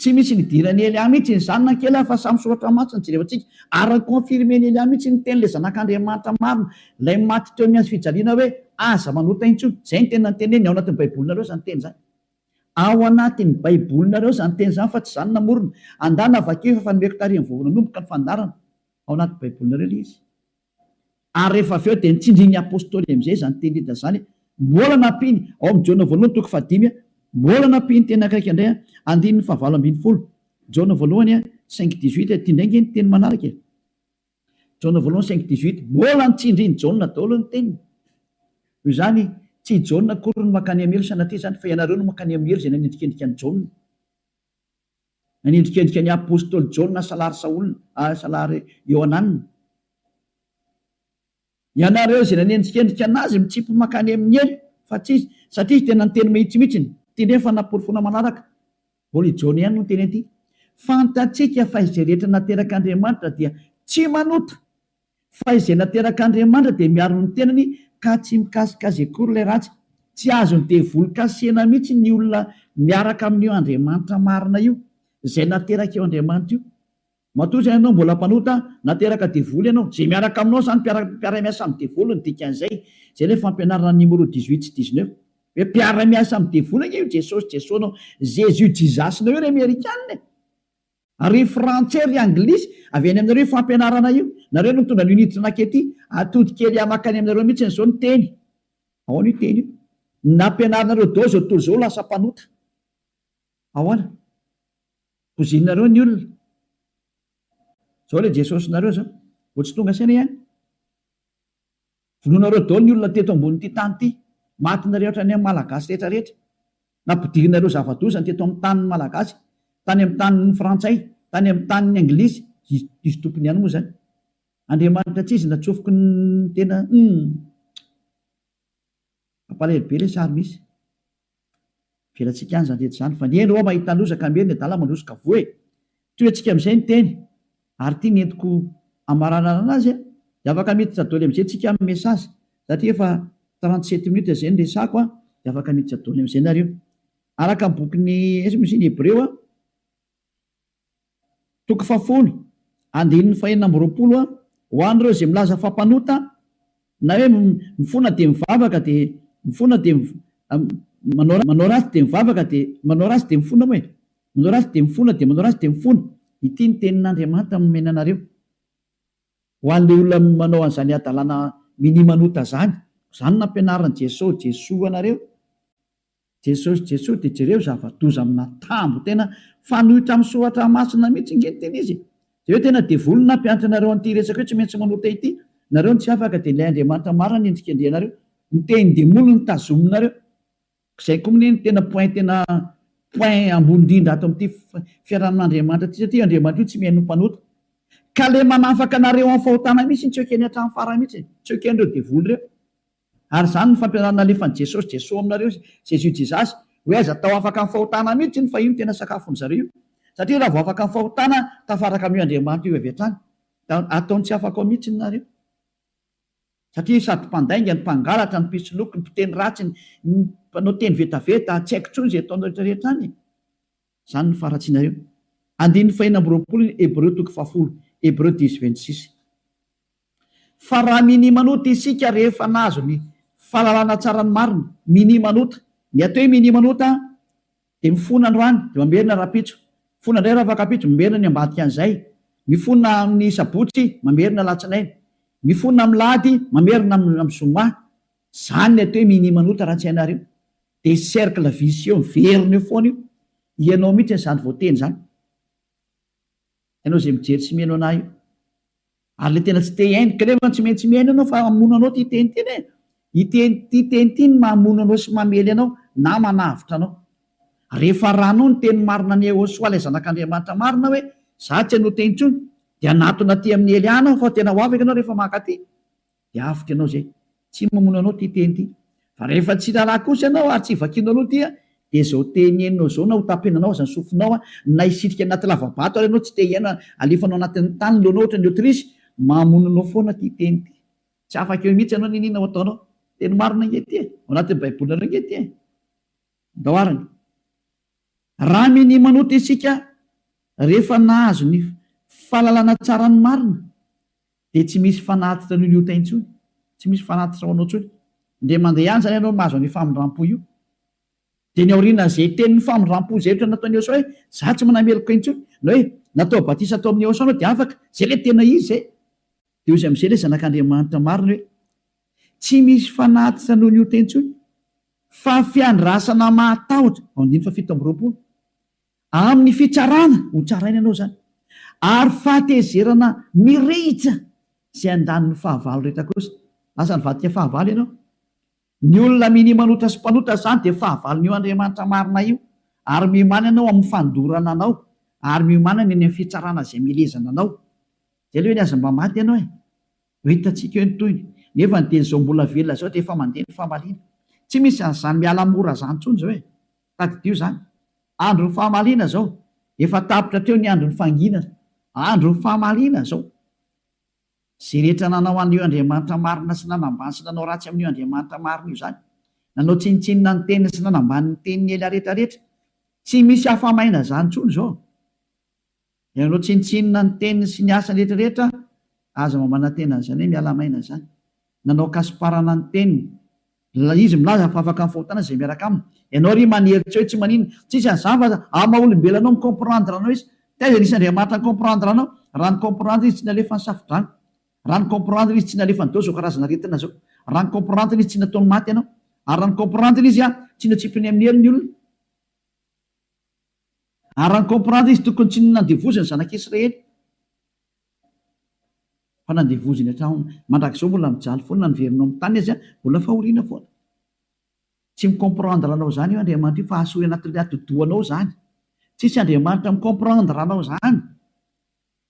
Tsy misy nidiran'i Elia mihitsy izany na kely fa samy soratra masina jerevantsika ary ni-confirmer-n'i Elia mihitsy ny tenin'ilay zanak'Andriamanitra marina ilay maty teo amin'ny hazo fijaliana hoe aza manota intsony. Izay no tena noteneniny ao anatin'ny baibolinareo izany teny izany. Ao anatin'ny baibolinareo izany teny izany fa tsy izaho no namorona. Andana vakio efa nomeko tarihiny vao nanomboka ny fandaharana. Ao anaty baibolinareo ilay izy. Ary rehefa avy eo dia nitsindrin'ny apostoly amin'izay izany teny rehetra izany. Mbola nampiany, ao amin'ny Jaona voalohany toko fahadimy, mbola nampiany teny akaiky indray, andininy fahavalo ambinifolo. Jaona voalohany cinq dix-huit, ity indray ange ny teny manaraka e. Jaona voalohany cinq dix-huit, mbola notsindrin'i Jaona daholo ny teniny. Noho izany, tsy i Jaona akory no mankany amin'ny helo sanatria izany, fa ianareo no mankany amin'ny helo izay nanendrikendrika an'i Jaona. Nanendrikendrika ny apostoly Jaona salary Saola, salary Iohanana. Ianareo izay nanendrikendrika an'azy mitsipy mankany amin'ny helo, fa tsy izy, satria izy tena niteny mahitsy mihitsiny. Ity indray ny fanaporofoana manaraka. Mbola i Jaona ihany no niteny an'ity. Fantatsika fa izay rehetra naterak'Andriamanitra dia tsy manota, fa izay naterak'Andriamanitra dia miaro ny tenany ka tsy mikasika azy akory ilay ratsy. Tsy azon'ny devoly kasihina mihitsy ny olona miaraka amin'io Andriamanitra marina io, izay naterak'io Andriamanitra io. Matoa izay ianao mbola mpanota, nateraka devoly ianao. Izay miaraka aminao izany mpiara mpiara-miasa amin'ny devoly ny dikan'izay. Izay ilay fampianarana numéro dix-huit sy dix-neuf. Hoe mpiara-miasa amin'ny devoly ange io Jesosy Jesoa-nao, Jésus Jesus-nao io ry Amerikana e! Ary ry Frantsay ry Anglisy, avy any aminareo io fampianarana io. Nareo no nitondra an'io niditra nankety. Atody kely mankany aminareo mihitsy izao ny teny. Ahoana io teny io? Nampianarinareo daholo izao tontolo izao ho lasa mpanota. Ahoana? Pozinareo ny olona. Zao ilay Jesosinareo zao. Vao tsy tonga saina ihany. Vonoinareo daholo ny olona teto ambonin'ity tany ity. Matinareo hatrany amin'ny Malagasy rehetra rehetra. Nampidirinareo zava-doza ny teto amin'ny tanin'ny Malagasy, tany amin'ny tanin'ny Frantsay, tany amin'ny tanin'ny Anglisy, izy tompony ihany moa izany. Andriamanitra tsy izy natsofoky ny tena humm. Mampalahelo be ilay sary misy. Avelantsika any izany rehetra izany fa ny hendry hoa mahita loza ka miery ny adala mandroso ka voa e! Tohiantsika amin'izay ny teny ary ity ny entiko hamaranana anazy a! Dia afaka miditra doly amin'izay tsika amin'ny message satria efa 37 minutes izay ny resako a! Dia afaka miditra doly amin'izay nareo. Araka ny bokin'ny aiza moa izy iny Hebreo a! Toko fahafolo, andininy fahenina amby 20 a, Ho an'ireo izay milaza fa mpanota, na hoe mifona dia mivavaka dia mifona dia manao manao ratsy dia mivavaka dia manao ratsy dia mifona moa e, manao ratsy dia mifona dia manao ratsy dia mifona. Ity ny tenin'Andriamanitra nomena anareo. Ho an'ilay olona manao an'izany hadalana minia manota izany, izany no nampianarin'i Jesoa, Jesoa anareo. Jesosy Jesoa dia jereo zava-doza amina tambo tena fanohitra amin'ny soratra masina mihitsy nge ny tena izy e! Jereo tena devoly no nampianatra anareo an'ity resaka hoe tsy maintsy manota ity nareo no tsy afaka dia ilay Andriamanitra marina no endrikendrehanareo ny tenin-demoly no tazominareo zay koa mne no tena point tena point ambony indrindra ato amin'ity fiarahamin'Andriamanitra ity satria Andriamanitra io tsy mihaino mpanota ka le manafaka anareo amin'ny fahotana mihitsy no tsy ekeny hatramin'ny farany mihitsy e! tsy eken'ireo devoly ireo. Ary izany no fampianarana alefan'i Jesosy, Jesoa aminareo, Jésus Jesus, hoe aza atao afaka amin'ny fahotana mihitsy iny fa io no tena sakafon'ny zareo io. Satria raha vao afaka amin'ny fahotana, tafaraka amin'io Andriamanitra io avy hatrany. Da ataony tsy afaka ao mihitsy nareo. Satria sady mpandainga, ny mpangalatra, ny mpisoloky, ny mpiteny ratsy, ny mpanao teny vetaveta, tsy haiko intsony izay ataonareo rehetra rehetra any e. Izany no faharatsianareo. Andininy fahenina amby 20 ny Hebreo toko fahafolo, Hebreu dix 26. Fa raha minia manota isika rehefa nahazo ny fahalalana tsara ny marina, minia manota. Ny atao hoe minia manota dia mifona androany dia mamerina rahampitso, mifona indray rafakampitso, mamerina ny ambadika an'izay, mifona amin'ny sabotsy, mamerina alatsinainy, mifona amin'ny lahady, mamerina amin'ny zoma. Izany ny atao hoe minia manota raha tsy hainareo. Dia cercle vicieux miverina eo foana io. Ianao mihitsy izany voateny izany. Ianao izay mijery sy mihaino anah io. Ary le tena tsy te hihaino, kanefa tsy maintsy mihaino ianao fa hamono anao ity teny ity anie. Ity ity teny ity no mamono anao sy mamely anao na manavotra anao. Rehefa arahanao ny teny marina an'i Yehosua ilay zanak'Andriamanitra marina hoe za tsy hanota intsony dia hanatona aty amin'i Eliana aho fa tena ho afaka ianao rehefa mankaty. Dia avotra ianao izay. Tsy mamono anao ity teny ity. Fa rehefa tsy raharaha kosa ianao ary tsy vakianao aloha ity dia izao teny henonao izao na ho tapenanao aza ny sofinao na hisitrika anaty lava-bato ary ianao tsy te hihaino alefanao anatin'ny tany ny lohanao ohatran'ny autruche, mamono anao foana ity teny ity. Tsy afaka eo mihitsy ianao n'inona ho ataonao. Teny marina ange ity e. Ao anatin'ny baibolinareo ange ity e. Ndao arany. Raha minia manota isika rehefa nahazo ny fahalalana tsara ny marina dia tsy misy fanatitra noho ny ota intsony, tsy misy fanatitra ho anao intsony. Indray mandeha ihany izany ianao mahazo an'io famindrampo io. Dia ny aorianan'izay tenin'ny famindrampo izay ohatra nataon'i Yehosua hoe, za tsy manameloka intsony, na hoe natao batisa tao amin'i Yehosua anao dia afaka, izay ilay tena izy izay. Dia hoy izy amin'izay ilay zanak'Andriamanitra marina hoe, tsy misy fanatitra noho ny ota intsony, fa fiandrasana mahatahotra, ao andininy faha 27. Amin'ny fitsarana, ho tsaraina ianao izany, ary fahatezerana mirehitra izay handany ny fahavalo rehetra kosa. Lasa nivadika fahavalo ianao. Ny olona minia manota sy mpanota izany dia fahavalon'io Andriamanitra marina io, ary miomàna ianao amin'ny fandorana anao, ary miomàna ny any amin'ny fitsarana izay mielezana anao. Izay aloha eny aza mba maty ianao e! Ho hitantsika eo ny tohiny. Nefa ny dia izao mbola velona izao dia efa mandeha ny famaliana. Tsy misy an'izany miala mora izany intsony izao e! Tadidio izany. Andron'ny fahamaliana izao. Efa tapitra hatreo ny andron'ny fanginana. Andron'ny fahamaliana izao. Izay rehetra nanao an'io Andriamanitra marina sy nanambany sy nanao ratsy amin'io Andriamanitra marina io izany. Nanao tsinontsinona ny teniny sy nanambany ny tenin'i Elia rehetra rehetra. Tsy misy afa-maina izany intsony izao. Ianareo tsinontsinona ny teniny sy ny asany rehetra rehetra, aza mba manantena an'izany hoe miala maina izany. Nanao kasiparana ny teniny. Izy milaza fa afaka amin'ny fahotana izay miaraka aminy. Ianao ry manery tsy hoe tsy maninona. Tsisy an'izany fa amin'ny maha olombelona anao mi-comprendre anao izy. Taiza nisy Andriamanitra ni-comprendre anao? Raha ni-comprendre izy tsy nalefa ny safo-drano. Raha ni-comprendre izy tsy nalefa ny izao karazana aretina izao. Raha ni-comprendre izy tsy nataony maty ianao. Ary raha ni-comprendre izy tsy natsipiny amin'ny helo ny olona. Ary raha ni-comprendre izy tokony tsy nandevoziny ny zanak'Israely fa nandevoziny hatramin'ny mandrakizao mbola mijaly foana na niverina ao amin'ny tany aza mbola fahoriana foana. Tsy mi-comprendre anao izany io Andriamanitra io fa asory anatin'ilay atidohanao izany. Tsisy Andriamanitra mi-comprendre anao izany.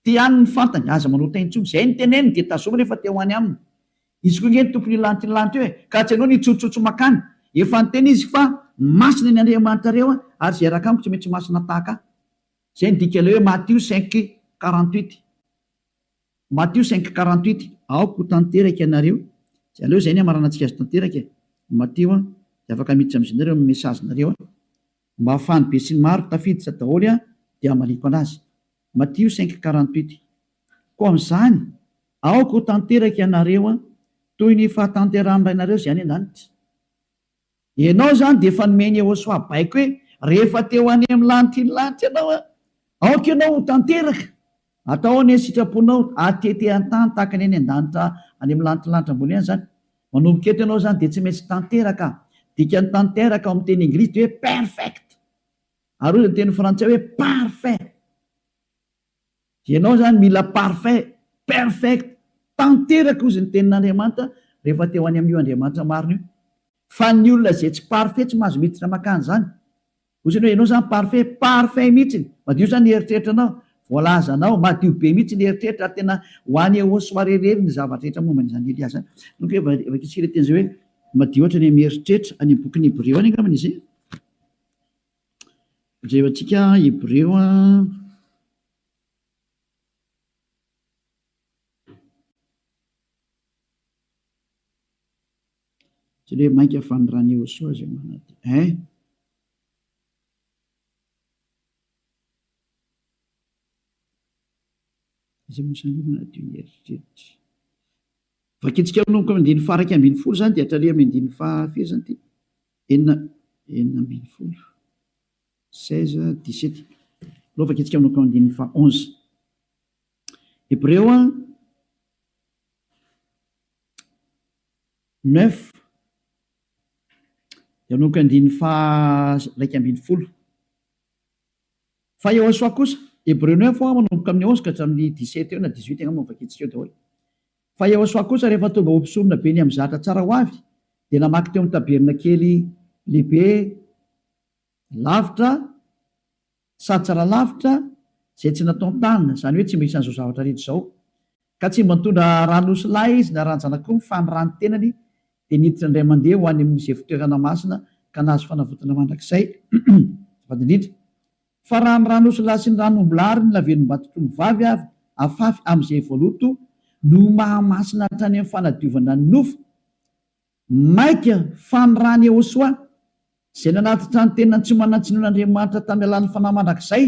Ty ihany ny fantany, aza manota intsony. Izay ny teneniny dia tazomy rehefa te ho any aminy. Izy koa nge ny tompon'io lanitra io lanitra io e! Ka tsy ianao no hitsotsotso makany. Efa niteny izy fa masina ny Andriamanitrareo ary izay hiaraka amiko tsy maintsy masina tahaka ahy. Izay ny dikan'ilay hoe Matio 5:48. Matio 5:48, Aoka ho tanteraka ianareo. Izay aleo izay ny hamaranantsika azy tanteraka e! Matio an, dia afaka miditra amin'izay nareo amin'ny message-nareo an. Mba ahafahan'ny besinimaro tafiditra daholo an, dia hamaliako anazy. Matio 5:48, Koa amin'izany, aoka ho tanteraka ianareo toy ny fahatanterahan'ny Rainareo izay any an-danitra. Ianao izany dia efa nomen'i Yehosua baiko hoe, rehefa te ho any amin'ny lanitry ny lanitra ianao, aoka ianao ho tanteraka. Atao anie ny sitraponao, atete an-tany tahaka ny any an-danitra any amin'ny lanitry ny lanitra ambony any izany. Manomboka eto ianao izany dia tsy maintsy tanteraka. Dikan'ny tanteraka ao amin'ny teny anglisy dia hoe perfect. Ary hoy ny teny frantsay hoe parfait. Ianao izany mila parfait, perfect, tanteraka hozy ny tenin'Andriamanitra rehefa te ho any amin'io Andriamanitra marina io. Fa ny olona izay tsy parfait tsy mahazo miditra makany izany. Hozy ianao, ianao izany parfait, parfait mihitsy. Madio izany ny eritreritranao, voalazanao, madio be mihitsy ny eritreritra ary tena ho any Ehosoa irery ny zavatra rehetra momba an'izany Elia izany. Donc vakintsika ilay teny izay hoe madio hatrany amin'ny eritreritra, any amin'ny bokin'ny Hebreo any angambany izy. Jerentsika Hebreo a. Tsy hoe mainka fa ny ran'i Yehosua izay manadio. Hein? Iza moa izany manadio ny eritreritra? Vakintsika manomboka amin'ny andininy faha-11 izany dia hatrany amin'ny andininy faha-firy izany ity? Enina, 16, 16, 17. Aleo vakintsika manomboka amin'ny andininy faha 11. Hebreo a, 9, dia manomboka andininy faha 11. Fa Yehosua kosa, Hebreo 9 hoa manomboka amin'ny 11 ka hatramin'ny 17 eo na 18 angamba no vakintsika eo daholo. Fa Yehosua kosa rehefa tonga ho mpisorona be ny amin'ny zatra tsara ho avy dia namaky teo amin'ny tabernakely lehibe lavitra sady tsara lavitra izay tsy nataon-tanana, izany hoe tsy mba isan'izao zavatra rehetra izao. Ka tsy mba nitondra ran'osilahy izy na ran-janak'omby fa ny ran'ny tenany dia niditra indray mandeha ho any amin'izay fitoerana masina ka nahazo fanavotana mandrakizay. Azafady indrindra. Fa raha ny ran'osilahy sy ny ran'ombilahy ary ny lavenom-batotr'ombivavy avy afafy amin'izay voaloto no mahamasina hatrany amin'ny fanadiovana ny nofo, Mainka fa ny ran'i Yehosua, izay nanatitra ny tenany tsy manan-tsinoan'Andriamanitra tamin'ny alalan'ny Fanahy mandrakizay,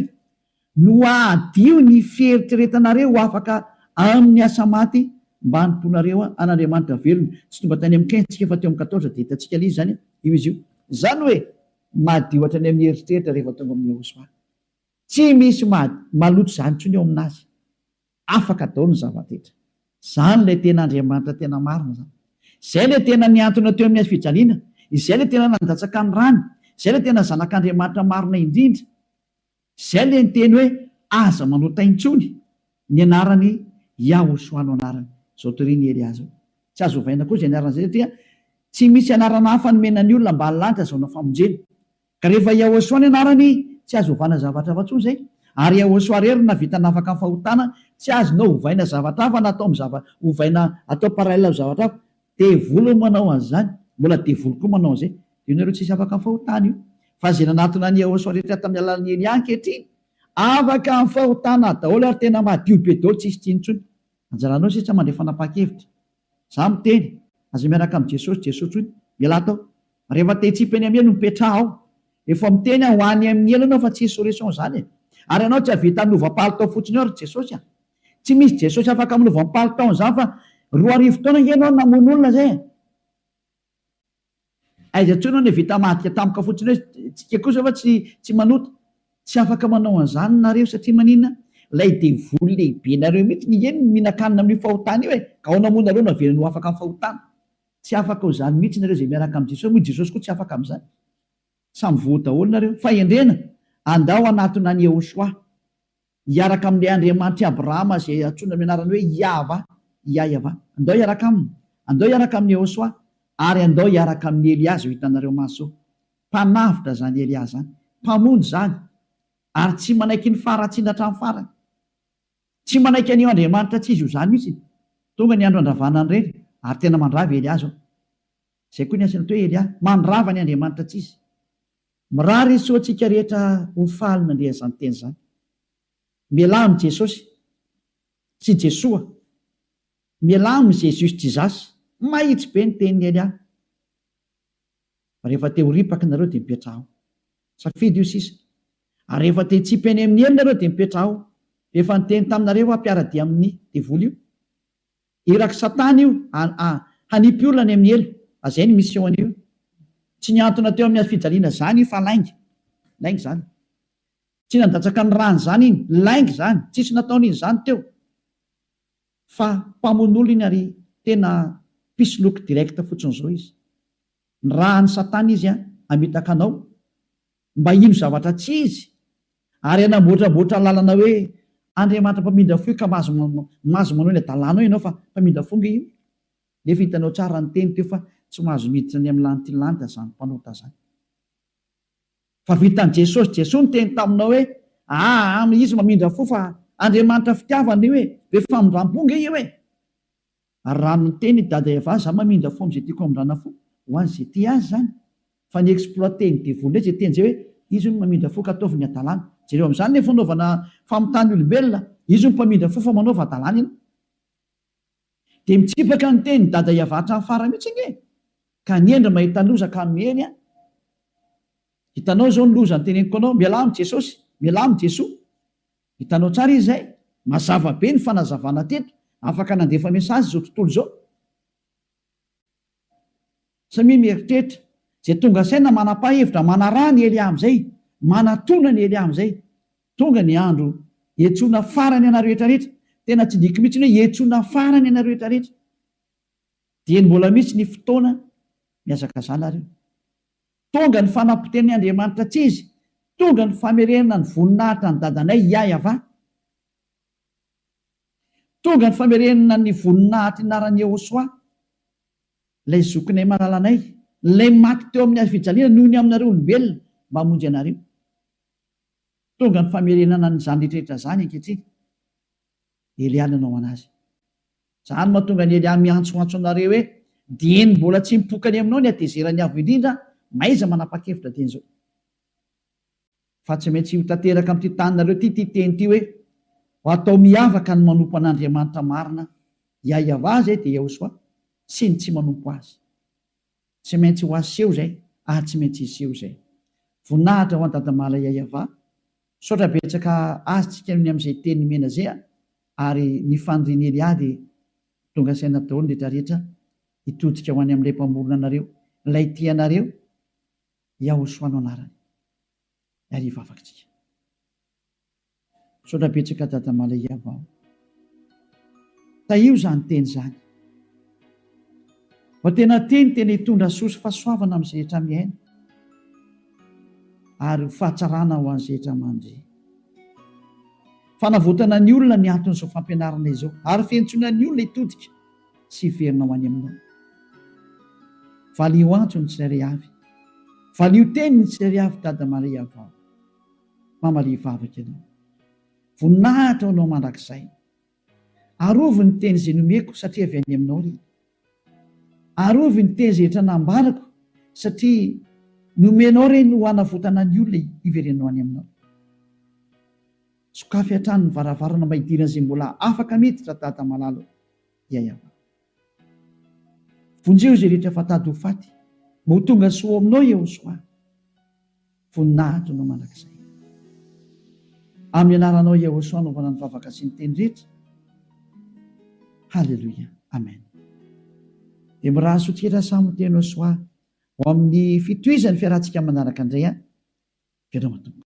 no hahadio ny fieritreretanareo ho afaka amin'ny asa maty mba hanompoanareo an'Andriamanitra velona. Tsy tonga tany amin'ny 15 tsika fa teo amin'ny 14 dia hitantsika ilay izy izany, io izy io. Izany hoe madio hatrany amin'ny eritreritra rehefa tonga amin'i Yehosua. Tsy misy maloto izany intsony eo aminazy. Afaka daholo ny zava-drehetra. Izany ilay tena Andriamanitra tena marina izany. Izay ilay tena nihantona teo amin'ny hazofijaliana. Izay ilay tena nandatsaka ny rany. Izay ilay tena Zanak'Andriamanitra marina indrindra. Izay ilay niteny hoe aza manota intsony. Ny anarany Yahoshuah no anarany. Izao torian'i Elia izao. Tsy azo ovaina koa izay anarana izay satria tsy misy anarana hafa nomena ny olona ambany lanitra azahoana famonjena. Ka rehefa Yahoshuah ny anarany, tsy azo ovana zavatra hafa intsony izay. Ary Yahoshuah irery no nahavita nafaka ny fahotana, tsy azonao ovaina zavatra hafa na atao amin'ny zava, ovaina atao parallèle amin'ny zavatra hafa. Devoly no manao an'izany, mbola devoly koa manao an'izay. Io nareo tsisy afaka amin'ny fahotana io. Fa izay nanatona an'i Yahoshuah rehetra tamin'ny alalan'i Elia ankehitriny, afaka amin'ny fahotana daholo ary tena madio be daholo tsisy tsiny intsony. Anjaranao sisa mandray fanapahan-kevitra. Za miteny, aza miaraka amin'i Jesosy Jesosy tsony, mialà tao. Rehefa te hitsipy eny amin'ny helo mipetraha ao. Efa miteny aho ho any amin'ny helo ianao fa tsisy solution zany e. Ary ianao tsy hahavita hanova palitao fotsiny eo ry Jesosy a. Tsy misy Jesosy afaka manova ny palitaony zany fa 2000 taona ange ianao namono olona zay e. Aiza intsony hono vita madika tampoka fotsiny hoe tsika kosa fa tsy tsy manota. Tsy afaka manao an'izany nareo satria maninona? Ilay devoly lehibe nareo mihitsy nge no mihinan-kanina amin'io fahotana io e! Ka ahoana moa nareo no avelany ho afaka amin'ny fahotana? Tsy afaka ho izany mihitsy nareo izay miaraka amin'i Jesosy moa i Jesosy koa tsy afaka amin'izany. Samy voa daholo nareo. Fahendrena, andao hanatona an'i Yehoshuah. Hiaraka amin'ilay Andriamanitr'i Abrahama izay antsoina amin'ny anarany hoe Iahvah, Iaiavah. Andao hiaraka aminy. Andao hiaraka amin'i Yehoshuah. Ary andao hiaraka amin'i Elia izao hitanareo maso izao. Mpanavotra izany Elia izany. Mpamonjy izany. Ary tsy manaiky ny faharatsiana hatramin'ny farany. Tsy manaiky an'io Andriamanitra tsy izy io izany mihitsy. Tonga ny andro handravana an'ireny, ary tena mandrava i Elia izao. Izay koa ny asany atao hoe Elia. Mandrava ny Andriamanitra tsy izy. Mirary soa antsika rehetra ho faly nandre an'izany teny izany. Mialà amin'i Jesosy sy Jesoa. Mialà amin'i Jesus Jesus. Mahitsy be ny tenin'i Elia. Fa rehefa te ho ripaka nareo dia mipetraha ao. Safidy io sisa. Ary rehefa te hitsipy any amin'ny helo nareo dia mipetraha ao. Efa niteny taminareo aho mpiara-dia amin'ny devoly io. Irak'i satana io hanipy olona any amin'ny helo. A zay ny mission an'io. Tsy nihantona teo amin'ny hazofijaliana zany io fa lainga. Lainga zany. Tsy nandatsaka ny rany zany iny. Lainga zany. Tsisy nataony iny zany teo. Fa mpamono olona iny ary tena mpisoloky direct fotsiny zao izy. Nirahan'i satana izy hamitaka anao mba hino zavatra tsy izy ary hanamboatramboatra lalana hoe Andriamanitra mpamindra fo io ka mahazo mahazo manao ny adalanao ianao fa mpamindra fo nge io. Nefa hitanao tsara ny teny teo fa tsy mahazo miditra any amin'ny lanitry ny lanitra zany mpanota zany. Fa vitan'i Jesosy, Jesoa niteny taminao hoe aa izy mamindra fo fa Andriamanitra fitiavana io e, be famindram-po nge io e. Ary raha niteny i Dada Eva za mamindra fo amin'izay tiako hamindrana fo, ho an'izay tia azy izany. Fa ny exploiter-n'ny devoly indray izay teny izay hoe izy hono mamindra fo ka ataovy ny hadalana. Jereo amin'izany ny fanaovana famitahana olombelona, izy hono mpamindra fo fa manaova hadalana ianao. Dia mitsipaka ny tenin'i Dada Eva hatramin'ny farany mihitsy ange e! Ka ny hendry mahita loza ka miheny an! Hitanao izao ny loza noteneniko anao, mialà amin'i Jesosy, mialà amin'i Jesoa. Hitanao tsara izy izay? Mazava be ny fanazavana teto, afaka nandefa message izao tontolo izao. Samia mieritreritra, izay tonga saina manapaha hevitra manaraha ny Elia amin'izay, manatona ny Elia amin'izay. Tonga ny andro hiantsoana farany anareo rehetra rehetra, tena tsindriako mihitsy ny hoe hiantsoana farany anareo rehetra rehetra. Dieny mbola misy ny fotoana mihazakazaha nareo. Tonga ny fanapotehan'ny Andriamanitra tsy izy, tonga ny famerenana ny voninahitra an'i dadanay Yahyav. Tonga ny famerenana ny voninahitry anaran'i Yehosua, ilay zokinay malalanay, ilay maty teo amin'ny hazofijaliana noho ny aminareo olombelona mba hamonjy anareo. Tonga ny famerenana an'izany rehetrarehetra izany ankehitriny. Elia nanao anazy. Izany mahatonga an'i Elia miantsoantso anareo hoe, Dieny mbola tsy mipoka any aminao ny hatezeran'ny Avo Indrindra, mahaiza manapa-kevitra dieny izao. Fa tsy maintsy ho tanteraka amin'ity taninareo ity ity teny ity hoe, Ho atao miavaka ny manompo an'Andriamanitra marina, Yahweh izay dia Yahoshuah, sy ny tsy manompo Azy. Tsy maintsy ho aseho izay ary tsy maintsy hiseho izay. Voninahitra ho an'i Dadamala Yahweh. Misaotra betsaka azy tsika noho ny amin'izay teny nomena zay a! Ary ny fanirian'i Elia dia tonga saina daholo ny rehetra rehetra hitodika ho any amin'ilay Mpamorona anareo, ilay tia anareo, Yahoshua no anarany. Ary hivavaka tsika. Misaotra betsaka Dada Malaiava o. Tahio izany teny izany. Mba tena teny tena hitondra soa sy fahasoavana amin'izay rehetra mihaino ary ho fahatsarana ho an'izay rehetra mandre. Fanavotana ny olona ny anton'izao fampianarana izao ary fiantsoana ny olona hitodika sy hiverina ho any aminao. Valio antso ny tsirairay avy. Valio teny ny tsirairay avy Dada Maria vao. Mamalia vavaka ianao. Voninahitra ho anao mandrakizay. Arovy ny teny izay nomeko satria avy any aminao ireny. Arovy ny teny izay rehetra nambarako satria nomenao ireny ho hanavotana ny olona hiverenao any aminao. Sokafy hatrany ny varavarana mba hidiran'izay mbola afaka miditra Dada malala o. Yayava. Vonjeo izay rehetra efa tady ho faty mba ho tonga soa ao aminao Yehosoa. Voninahitra anao mandrakizay. Amin'ny anaranao Yehosoa anaovana ny vavaka sy ny teny rehetra. Haleloia. Amen. Dia mirary soa tsika samy ho teny Soa ho amin'ny fitohizan'ny fiarahantsika manaraka indray an. Veloma tompoko.